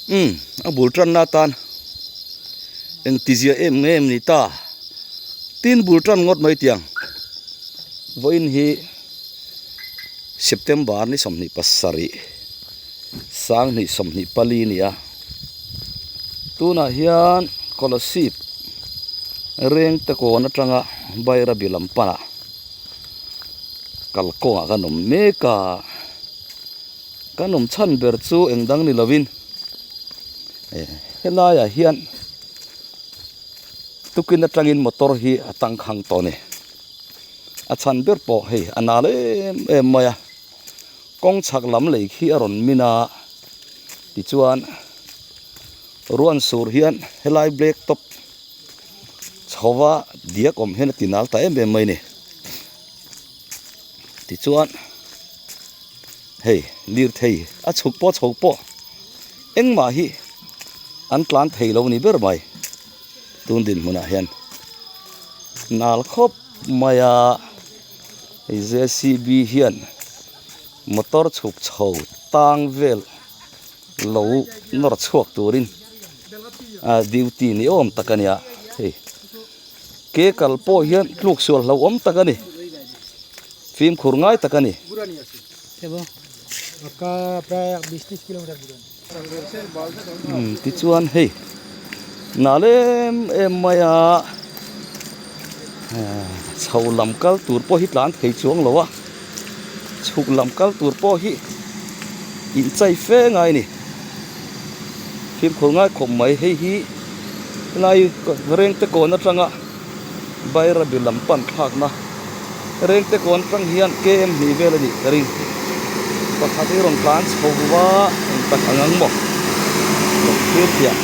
Umm a bul tanna atan engtizia em em ni ta tin bul tan ngawt mai tiang vawiin hi September ni 27 2024 a ni a tunah hian Kolasib rengte kawn atanga Bairabi lam panah kalkawngah kan awm mek a. Kan awm chhan ber chu eng dang ni lovin eh helaiah hian tukin atangin motor hi a tangkhang tawh a ni. A chhan ber pawh hei a nal em em mai a, kawng chhak lam lei khi a rawn min a, tichuan ruan sur hian helai black top chhova diak awm hian a ti nal ta em em mai a ni. Tichuan hei lirthei a chhuk pawh chho pawh engmah hi an tlan thei lo ni ber mai tun dinhmunah hian nal khawp mai a hei J C B hian motor chhuk chho tang vel lo nawr chhuak turin a duty ni awm tak a nia hei. Ke kal pawh hian tluk sual hlauhawm tak a ni. Fimkhur ngai tak a ni. Tichuan hei nal em em mai a chho lam kal tur pawh hi tlan thei chuang lo a chhuk lam kal tur pawh hi inchei fe ngai a ni. Fimkhur ngai khawp mai hei hi helai rengte kawn atanga Bairabi lam pan thlakna rengte kawn atang hian km hnih vel a nih ka ring pakhat hi rawn tlan chho va eng tak ang ang maw rawn thlir thiam.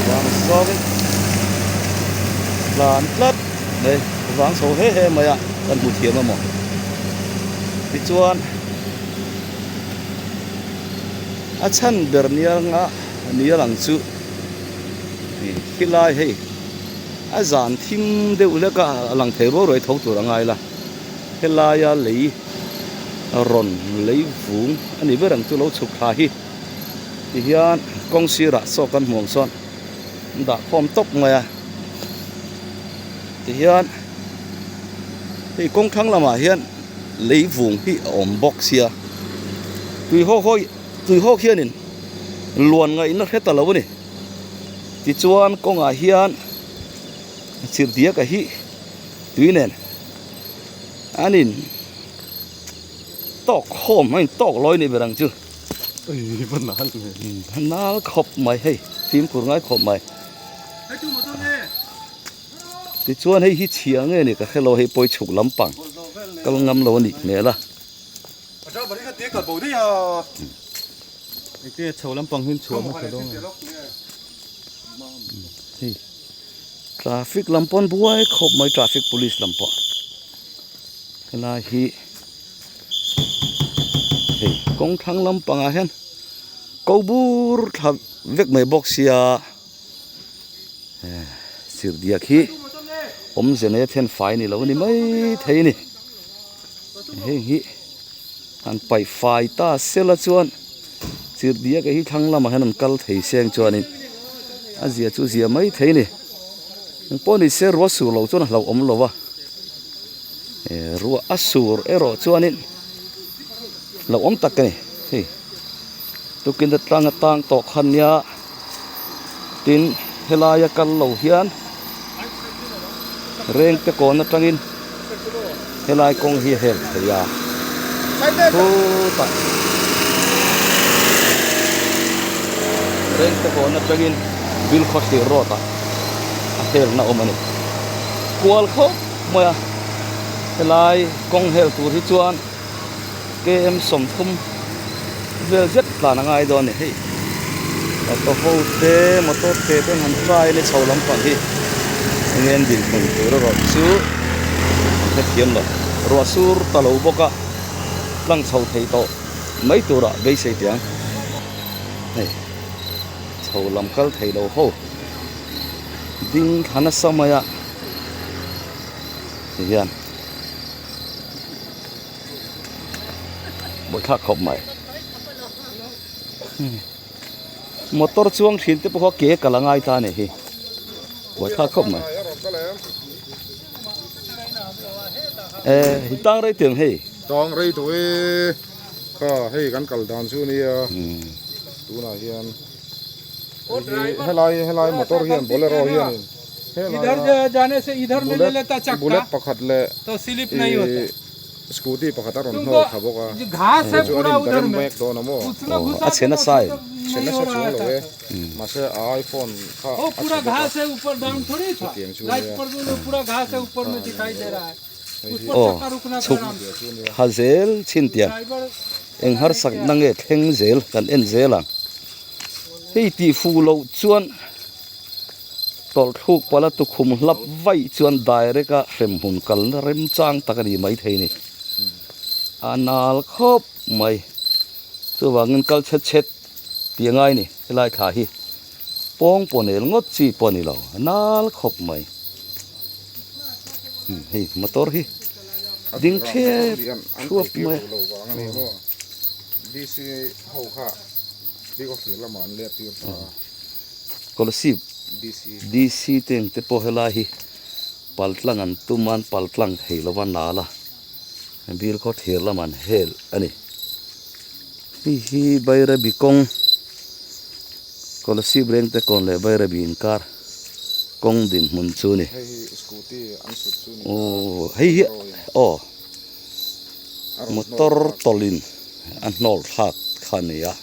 Vang zawngin tlan tlat mai vang chho he he mai a kan hmu thiam a maw tichuan a chhan ber nia anga nia lang chu khilai hei a zan thim deuh hlek a a lang thei ruai ruai tho tur a ngai la helaia lei rawn lei vung a ni ber ang chu lo chhuk thla hi tihian kawng sirah saw kan hmuh ang sawn an dah khawm tawp mai a tihian hei kawng thlang lamah hian lei vung hi a awm bawk sia tui hawk haw tui hawk hianin luan ngaihna hre ta lo a ni tichuan kawngah hian chirhdiaka hi tui nen an in tawk khawm a in tawk lawi a nih ber ang chu nal khawp mai hei fimkhur ngai khawp mai. Tichuan hei hi chhia nge ni ka hrelo hei pawi chhuk lampang kal ngam lo a nih hmel a. Hei traffic lam pawn buai khawp mai traffic police lam pawh helai hi hei kawng thlang lampangah hian ko bur thla vek mai bawk sia. Sirdiak hi awmze nei a then fai ni lo a ni mai thei a ni heng hi han paih fai ta sela chuan sirdiak hi thlang lamah hian an kal thei seng chuanin a zia chu zia mai thei a ni engpawh ni se ruah sur lo chuan a hlauhawm lo va ruah a sur erawh chuanin hlauhawm tak a ni hei. Tukin atang a tang tawh kha nia tin helaia kal lo hian rengte kawn atangin helai kawng hi a hel thei a khutah rengte kawn atangin Bilkhawthlir road ah a helna awm a ni kual khawp mai a helai kawng hel tur hi chuan. Km 30 vel zet tlan a ngai dawn a ni hei auto ho te motor te te an han try a ni chho lampang hi enge an dinhmun tur erawh chu an hrethiam lo ruah sur ta lo bawk a tlang chho thei tawh mai turah beisei teh ang hei chho lam kal thei lo ho ding thla nasa mai a ti hian. Buaithlak khawp mai. Motor chuang thin te pawh kha ke kal a ngai ta a ni hi. Buaithlak khawp mai. Eh, hi tang rei tiang hei. Tang rei tawh e. Kha hei kan kal dan chu nia. Tunah hian helai helai motor hian bolero hian helai bullet bullet pakhat leh ih scooty pakhat a rawn hnawl thla bawk a chu an inberem mek dawn a maw a chhe nasa em chhe nasa chuang lo e mahse a iphone kha a chhe bawk a chutiang chu nia Aw chhuk thla zel chin tiang eng harsak na nge thleng zel kan en zel ang hei tih fuh loh chuan tawlh thluk pala tukhum hlap vaih chuan direct a hremhmun kalna remchang tak a ni maithei a ni a nal khawp mai chuvangin kal chhet chhet tih a ngai a ni helai thla hi pawng pawh nel ngawt chi pawh a ni lo a nal khawp mai. Hei motor hi ding thep thuap mai Kolasib DC te ang te pawh helai hi pal tlang an tum a an pal tlang thei lo va nal a bil khaw thir lamah an hel a ni hei hi Bairabi kawng Kolasib reng te kawn leh Bairabi inkar. Kawng dinhmun chu ni. Hei hi scooty an sut chu ni. Aw hei hi aw motor tawlhin a hnawl thlak kha a ni a.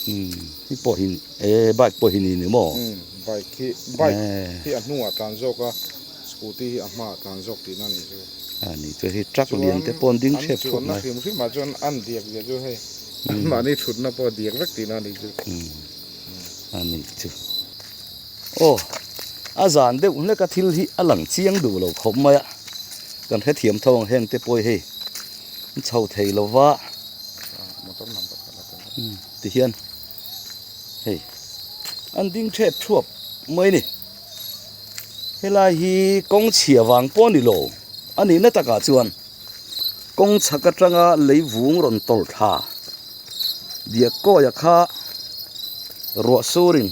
Umm hei pawh hi e bike pawh hi ni ni maw? Umm bike hi bike hi a hnungah tlan zawk a scooty hi a hmaah tlan zawk tihna a nih chu. A ni chu hei truck lian te pawh an ding thep thup mai. Chuan an chuanna hrim hrimah chuan an diak zia chu hei anmahni thutna pawh a diak vek tihna a nih chu. A nih chu. Aw, a zan deuh hlek a thil hi a lang chiang duh lo khawp mai a, kan hrethiam tho ang heng te pawh hei an chho thei lo va, ti hian hei an ding thep thuap mai a ni. Helai hi kawng chhia vang pawh a ni lo, a nihna takah chuan kawng chhak atanga lei vung rawn tawlh thla diak kawia kha ruah surin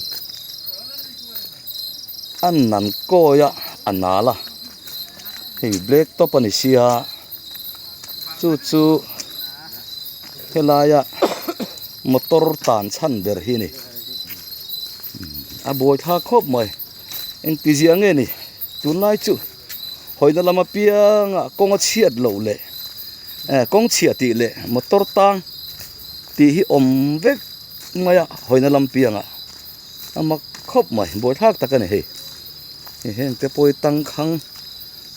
a nan kawi a a nal a hei black top a ni sia chu chu helaia motor tan chhan ber hi a ni a buaithlak khawp mai engtizia nge ni tunlai chu. Hawina lam apiangah kawng a chhiat loh leh eh kawng chhiah tih leh motor tang tih hi awm vek mai a hawina lam piangah a mak khawp mai buaithlak tak a ni hei heng te pawh hi tangkhang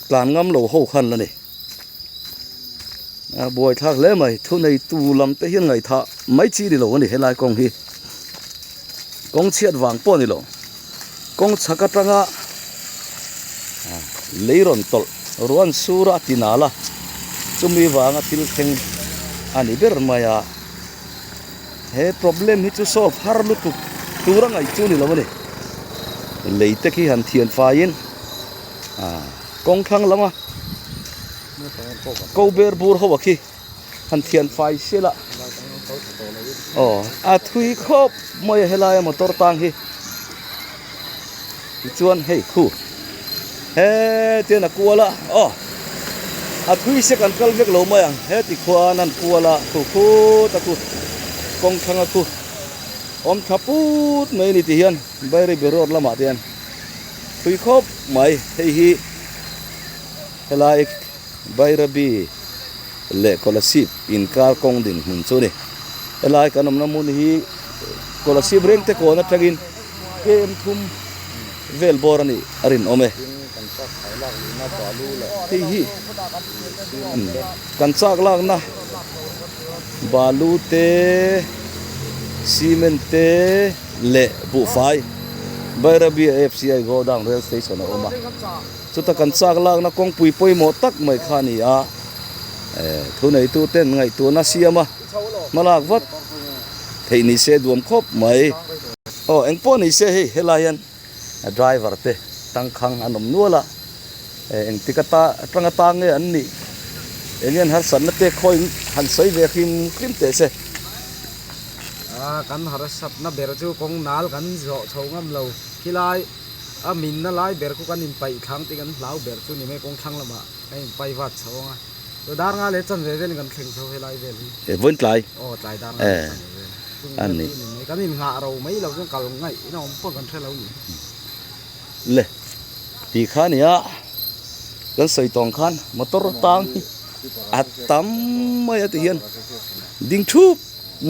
tlan ngam lo ho khan la ni a buaithlak hle mai thuneitu lam te hian ngaihthah mai chi ni lo a ni helai kawng hi kawng chhiat vang pawh a ni lo. Kawng chhak atanga lei rawn tawlh ruan sur a ti nal a, chumi vanga thil thleng a ni ber mai a. He problem hi chu solve har lutuk tur a ngaih chu a ni lo a ni. Lei te khi han thian faiin kawng thlang lama ko ber bur ho a khi. Han thian fai sil a aw a thui khawp mai a helaia motor tang hi tichuan hei khu hetian a kual a aw a thui se kan kal vek lo mai ang heti khuan an kual a khu khut a khu kawng thlanga khu awm tha put mai a ni ti hian Bairabi road lamah te hian thui khawp mai hei hi helai. Bairabi leh Kolasib inkar kawng dinhmun chu a ni. Helai kan awmna hmun hi Kolasib rengte kawn atangin KM thum vel bawr a nih a rinawm e. Hei hi kan chak lakna balu te, cement te leh buhfai Bairabi AFCI Godown Rail Station a awm a. Chuta kan chak lakna kawngpui pawimawh tak mai kha a ni a, thuneitu ten ngaihtuahna siam a, hmalak vat theih ni se duam khawp mai. Aw eng pawh ni se hei helai hian driver te tangkhang an awm nual a, engtik ata atanga tang nge an nih Eng nge harsatna te khawiin han sawi ve hrim hrim teh se. A kan harsatna ber chu kawng nal kan zawh chho ngam lo. Khilai a minna lai ber khu kan inpaih thlang tih kan hlau ber chu ni mai kawng thlang lamah kan inpai vat chho ang a. Chu dar nga leh chanve velin kan thleng chho helai vel hi. E vawiin tlai. Aw tlai dar nga leh chanve vel. Chung vel chu ni mai. Kan innghah ro mai lo chuan kal ngaih in a awm pawh kan hre lo ni. Le tih kha nia kan sawi tawng khan motor tang hi a tam mai a ti hian ding thup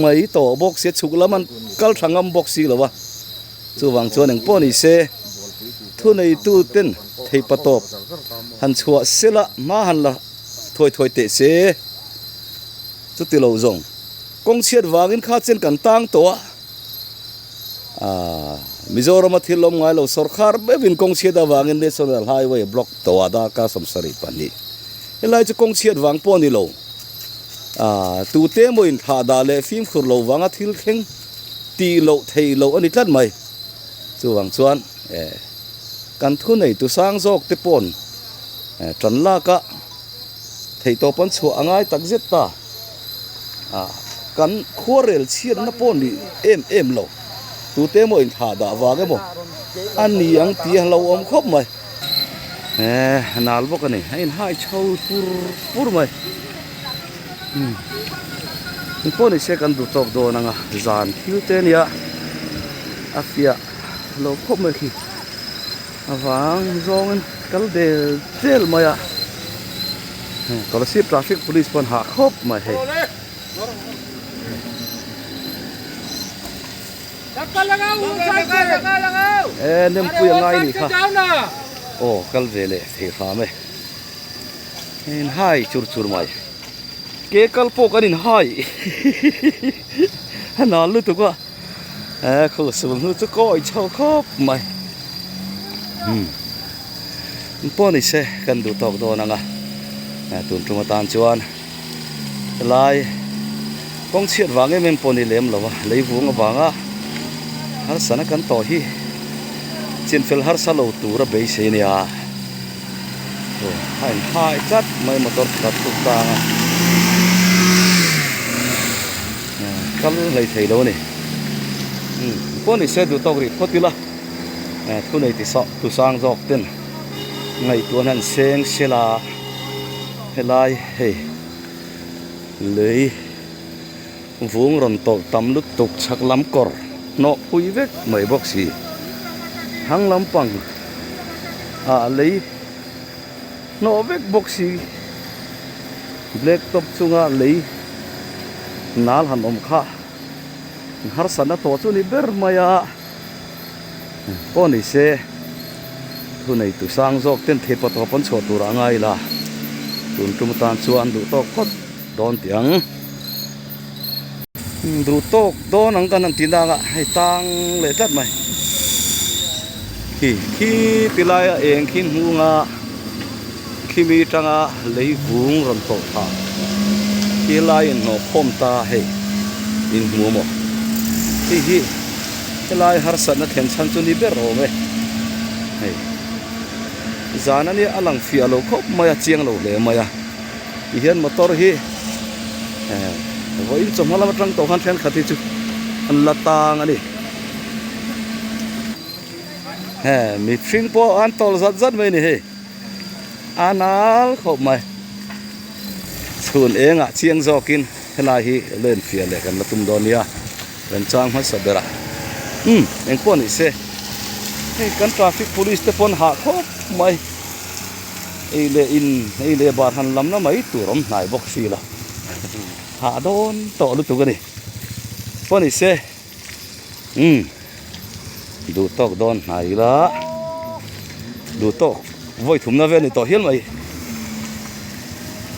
mai tawh bawk sia chhuk lam an kal tha ngam bawk si lo a chuvang chuan eng pawh ni se thuneitu ten theipa tawp han chhuah sela hma han la thuai thuai teh se chuti lo zawng kawng chhiat vangin kha chen kan tang tawh a. Aaa Mizorama thil awm ngai lo sawrkhar meuhin kawng chhiat avangin National Highway block tawh ah darkar 72 helai chu kawng chhiat vang pawh a ni lo. Aaa tute emaw inthlah dah leh fimkhur lo vanga thil thleng tih loh theih loh a ni tlat mai. Chuvang chuan eh kan thuneitu sang zawk te pawn eh tan lak a Theihtawp an chhuah a ngai tak zet ta. Ah, kan khuarel chhiatna pawh ni em em lo. Tute emaw inthlah dah vang emaw a ni ang tih a lo awm khawp mai. Eh, nal bawk a ni. A inhai chho fur fur mai. Hmm. Eng pawh ni se kan duh tawk dawn ang a, zan thil te nia a fiah lo khawp mai khi. Avang zawngin kal del del mai a, Kolasib traffic police pawh an hah khawp mai hei. E nempui a ngai ni kha aw kal ve leh thei hram e in hai chur chur mai ke kal pawh kan in hai a nal lutuk a. He khu sul hnu chu kawi chho khawp mai umm pawh ni se kan duh tawk dawn ang a tun tum atan chuan helai kawng chhiat vang em em pawh ni lem lo a lei vung avanga harsana kan tawh hi chinfel harsa lo tur a beisei a nia a inhai tlat mai motor pakhat chu tang a. Kal hlei thei lo a ni. Umm pawh ni se duh tawk rih phawt ila thu nei ti sawh tu sang zawk ten ngaihtuahna an seng sela helai hei lei vung rawn tawlh tam lutuk chhak lam kawr hnawh phui vek mai bawk si thlang lampang ah lei hnawh vek bawk si black top chunga lei nal han awm kha harsatna tawh chu ni ber mai a pawh ni se thu nei tu sang zawk ten thei pawh tawp an chhuah tur a ngai la tun tum atan chuan duh tawk phawt dawn tih ang duh tawk dawn ang kan han tih nak a hei tang leh tlat mai khi khi ti laia eng khi hmunga khimi tanga lei vung rawn tawlh thla khi lai inhnawh khawm ta hei inhmu a maw hei hi helai harsatna thlen chhan chu ni ber awm e hei zan ania a lang fiah lo khawp mai a chiang lo hle mai a. Tihian motor hi vawiin chawhma lam atang tawh khan thenkhat hi chu an la tang a ni. He mihring pawh an tawlh zat zat mai a ni hei. A nal khawp mai. Chhun engah chiang zawkin helai hi lo infiah leh kan la tum dawn nia. Remchang hmasa berah umm eng pawh ni se hei kan traffic police te pawn hah khawp mai. Ei leh in, ei leh bar han lamna mai tur awm hnai bawk si lo. Hah dawn tawh lutuk a ni. Pawh ni se, umm, duh tawk dawn hnai ila, duh tawk vawi thumna vel ni tawh hial mai.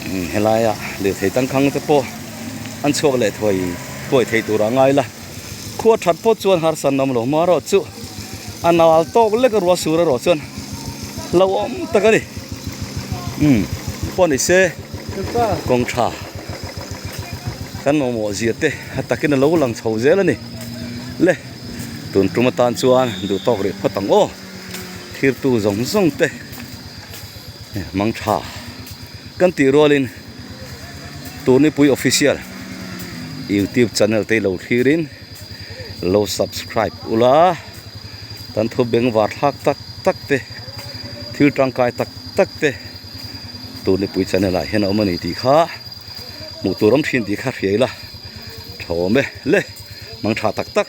Umm, helaia lirthei tangkhang te pawh an chhuak leh thuai thuai thei tur a ngai la. Khua that pawh chuan harsa an awm lo marawh chu a nal tawk lek a ruah sur erawh chuan hlauhawm tak a ni umm pawh ni se kawng tha kan mamawh zia te a takin a lo lang chho zel a ni le tun tum atan chuan duh tawk rih phawt ang aw thirtu zawng zawng te mang tha kan tih rualin. Turnipui Official YouTube channel te lo thlirin lo subscribe ula kan thu bengvar thlak tak tak te thil tangkai tak tak te Turnipui channel ah hian a awm a ni tih kha hmuh tur awm thin tih kha hria ila tha awm e le mang tha tak tak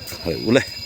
ule.